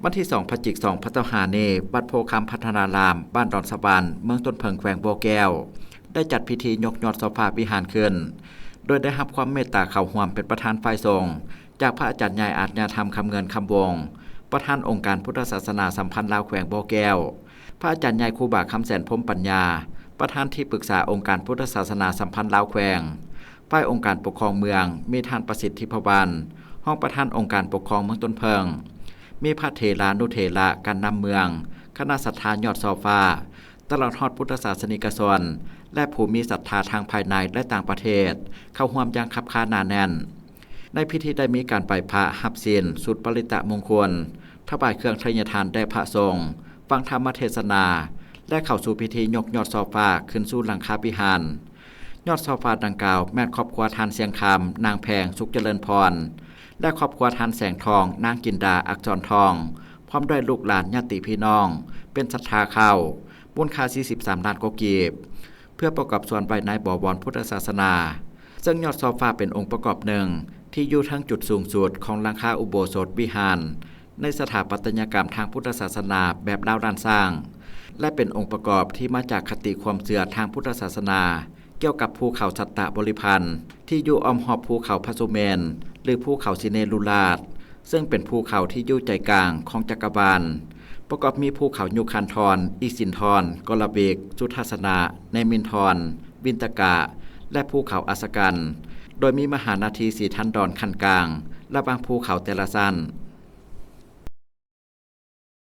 ວັນທີສອງ ພະຈິກ ສອງພັນຊາວຫ້ານີ້ ວັດໂພຄຳພັດທະນາລາມ ບ້ານດອນສະຫວ່ານ ເມືອງຕົ້ນເຜິ້ງ ແຂວງບໍ່ແກ້ວ ໄດ້ຈັດພິທີຍົກຍອດຊໍ່ຟ້າວິຫານຂຶ້ນ ໂດຍໄດ້ຮັບຄວາມເມດຕາເຂົ້າຮ່ວມເປັນປະທານຝ່າຍສົງ ຈາກພະອາຈານໃຫຍ່ອາດຍະທຳ ຄຳເງິນ ຄຳວົງ ປະທານອົງການພຸດທະສາສະໜາສຳພັນລາວແຂວງບໍ່ແກ້ວ, ພະອາຈານໃຫຍ່ຄູບາຄຳແສນ ພົມປັນຍາ ປະທານທີ່ປຶກສາອົງການພຸດທະສາສະໜາສຳພັນລາວແຂວງ, ຝ່າຍອົງການປົກຄອງເມືອງ ມີທ່ານປະສິດທິພະວັນ ຮອງປະທານອົງການປົກຄອງເມືອງຕົ້ນເຜິ້ງ, ມີພະເຖລານຸເຖລະ ການນຳເມືອງ, ຄະນະສັດທາຍອດຊໍ່ຟ້າ, ຕະຫຼອດຮອດພຸດທະສາສະນິກະຊົນ ແລະ ຜູ້ມີສັດທາທາງພາຍໃນ ແລະ ຕ່າງປະເທດ ເຂົ້າຮ່ວມຢ່າງຄັບຄາໜາແໜ້ນ. ໃນພິທີໄດ້ມີການໄຫວ້ພະ ຮັບສິນ ສູດປະລິດຕະມົງຄຸນ, ຖວາຍເຄື່ອງໄທຍະທານແດ່ພະສົງ, ຟັງທຳມະເທດສະໜາ ແລະ ເຂົ້າສູ່ພິທີຍົກຍອດຊໍ່ຟ້າຂຶ້ນສູ່ຫຼັງຄາວິຫານ. ຍອດຊໍ່ຟ້າດັ່ງກ່າວແມ່ນຄອບຄົວທ່ານ ຊຽງຄຳ ນາງແພງ ສຸກຈະເລີນພອນ ແລະ ຄອບຄົວທ່ານ ແສງທອງ ນາງກິນດາ ອັກສອນທອງ ພ້ອມດ້ວຍລູກຫຼານຍາດຕິພີ່ນ້ອງ ເປັນສັດທາເຂົ້າ ມູນຄ່າສີ່ສິບສາມລ້ານກວ່າກີບ ເພື່ອປະກອບສ່ວນໄວ້ໃນບໍວອນພຸດທະສາສະໜາ, ເຊິ່ງຍອດຊໍ່ຟ້າເປັນອົງປະກອບໜຶ່ງທີ່ຢູ່ເທິງຈຸດສູງສຸດຂອງຫຼັງຄາອຸໂບສົດວິຫານ ໃນສະຖາປັດຕະຍະກຳທາງພຸດທະສາສະໜາແບບລາວລ້ານຊ້າງ ແລະ ເປັນອົງປະກອບທີ່ມາຈາກຄະຕິຄວາມເຊື່ອທາງພຸດທະສາສະໜາ ກ່ຽວກັບພູເຂົາສັດຕະບໍລິພັນ ທີ່ຢູ່ອ້ອມຮອບພູເຂົາພະສຸເມນ ຫຼື ພູເຂົາສິເນລຸລາດ ເຊິ່ງເປັນພູເຂົາທີ່ຢູ່ໃຈກາງຂອງຈັກກະວານ, ປະກອບມີພູເຂົາຍຸຄັນທອນ, ອິສິນທອນ, ກໍລະວິກ, ສຸທັດສະນະ, ເນມິນທອນ, ວິນຕະກະ ແລະ ພູເຂົາອັດສະກັນ, ໂດຍມີມະຫານາທີສີທັນດອນຂັ້ນກາງ ລະຫວ່າງພູເຂົາແຕ່ລະຊັ້ນ.